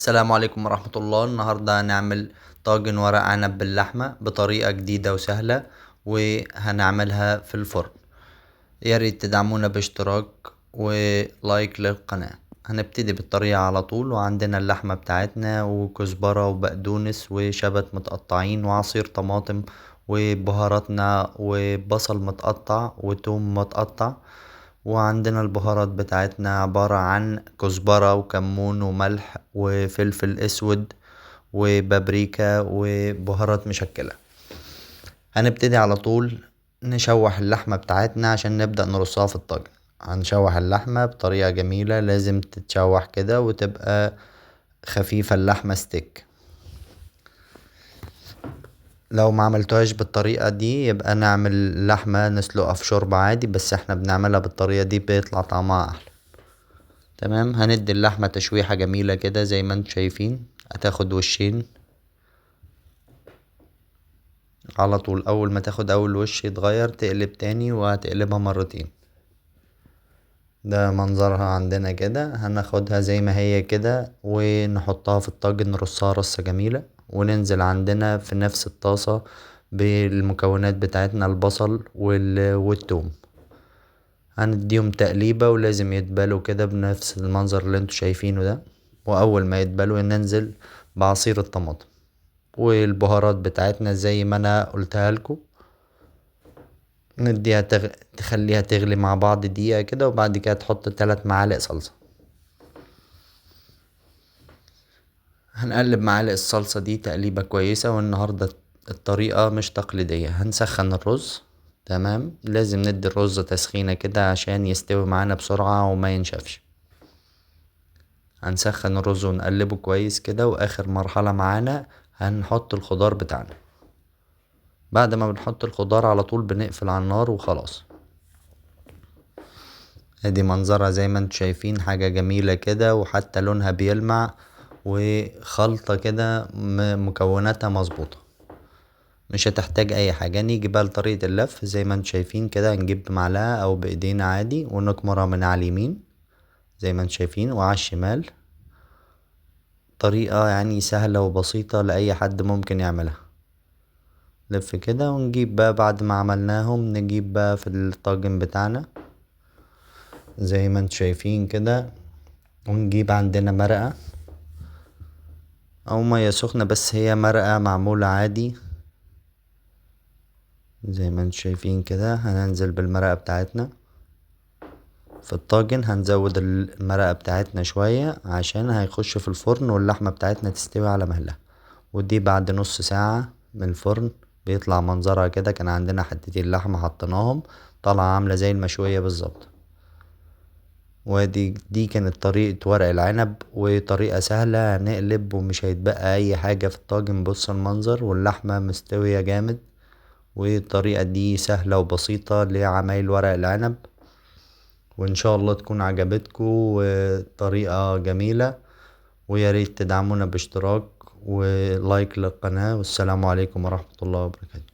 السلام عليكم ورحمة الله. النهاردة هنعمل طاجن ورق عنب باللحمة بطريقة جديدة وسهلة، وهنعملها في الفرن. يا ريت تدعمونا باشتراك ولايك للقناة. هنبتدي بالطريقة على طول. وعندنا اللحمة بتاعتنا وكزبرة وبقدونس وشبت متقطعين وعصير طماطم وبهاراتنا وبصل متقطع وتوم متقطع، وعندنا البهارات بتاعتنا عبارة عن كزبرة وكمون وملح وفلفل اسود وبابريكا وبهارات مشكلة. هنبتدي على طول نشوح اللحمة بتاعتنا عشان نبدأ نرصها في الطاجن. هنشوح اللحمة بطريقة جميلة، لازم تتشوح كده وتبقى خفيفة اللحمة ستيك. لو ما عملتوهاش بالطريقة دي يبقى نعمل لحمة نسلقها في شوربة عادي، بس احنا بنعملها بالطريقة دي بيطلع طعمها احلى. تمام، هندي اللحمة تشويحة جميلة كده زي ما انتم شايفين، هتاخد وشين على طول. اول ما تاخد اول وش يتغير تقلب تاني، وهتقلبها مرتين. ده منظرها عندنا كده. هناخدها زي ما هي كده ونحطها في الطاجن، نرصها رصة جميلة، وننزل عندنا في نفس الطاسة بالمكونات بتاعتنا البصل والثوم. هنديهم تقليبة، ولازم يتبلوا كده بنفس المنظر اللي انتوا شايفينه ده. واول ما يتبلوا ننزل بعصير الطماطم والبهارات بتاعتنا زي ما انا قلتها لكم. نديها تخليها تغلي مع بعض دقيقة كده، وبعد كده تحط 3 معالق صلصة. هنقلب معالق الصلصة دي تقليبة كويسة. والنهاردة الطريقة مش تقليدية، هنسخن الرز. تمام، لازم ندي الرز تسخينة كده عشان يستوي معانا بسرعة وما ينشفش. هنسخن الرز ونقلبه كويس كده، واخر مرحلة معانا هنحط الخضار بتاعنا. بعد ما بنحط الخضار على طول بنقفل على النار وخلاص. ادي منظرها زي ما انتم شايفين، حاجة جميلة كده، وحتى لونها بيلمع، وخلطة كده مكوناتها مظبوطة، مش هتحتاج اي حاجة. نيجي بقى لطريقة اللف زي ما انتم شايفين كده. هنجيب بمعلقة او بايدينا عادي ونكمرها من على اليمين زي ما انتم شايفين وعلى الشمال. طريقة سهلة وبسيطة لأي حد ممكن يعملها. لف كده، ونجيب بقى بعد ما عملناهم نجيب بقى في الطاجن بتاعنا زي ما انتم شايفين كده، ونجيب عندنا مرقة او مية سخنة، بس هي مرقة معمولة عادي زي ما انتم شايفين كده. هننزل بالمرقة بتاعتنا في الطاجن، هنزود المرقة بتاعتنا شوية عشان هيخش في الفرن واللحمة بتاعتنا تستوي على مهلها. ودي بعد نص ساعة من الفرن بيطلع منظرها كده. كان عندنا حتتين لحمة حطيناهم، طالعة عاملة زي المشوية بالظبط. ودي كانت طريقة ورق العنب، وطريقة سهلة. هنقلب ومش هيتبقى اي حاجة في الطاجن. بص المنظر، واللحمة مستوية جامد. والطريقة دي سهلة وبسيطة لعمايل ورق العنب، وان شاء الله تكون عجبتكم، وطريقة جميلة. ويا ريت تدعمونا باشتراك ولايك للقناة. والسلام عليكم ورحمة الله وبركاته.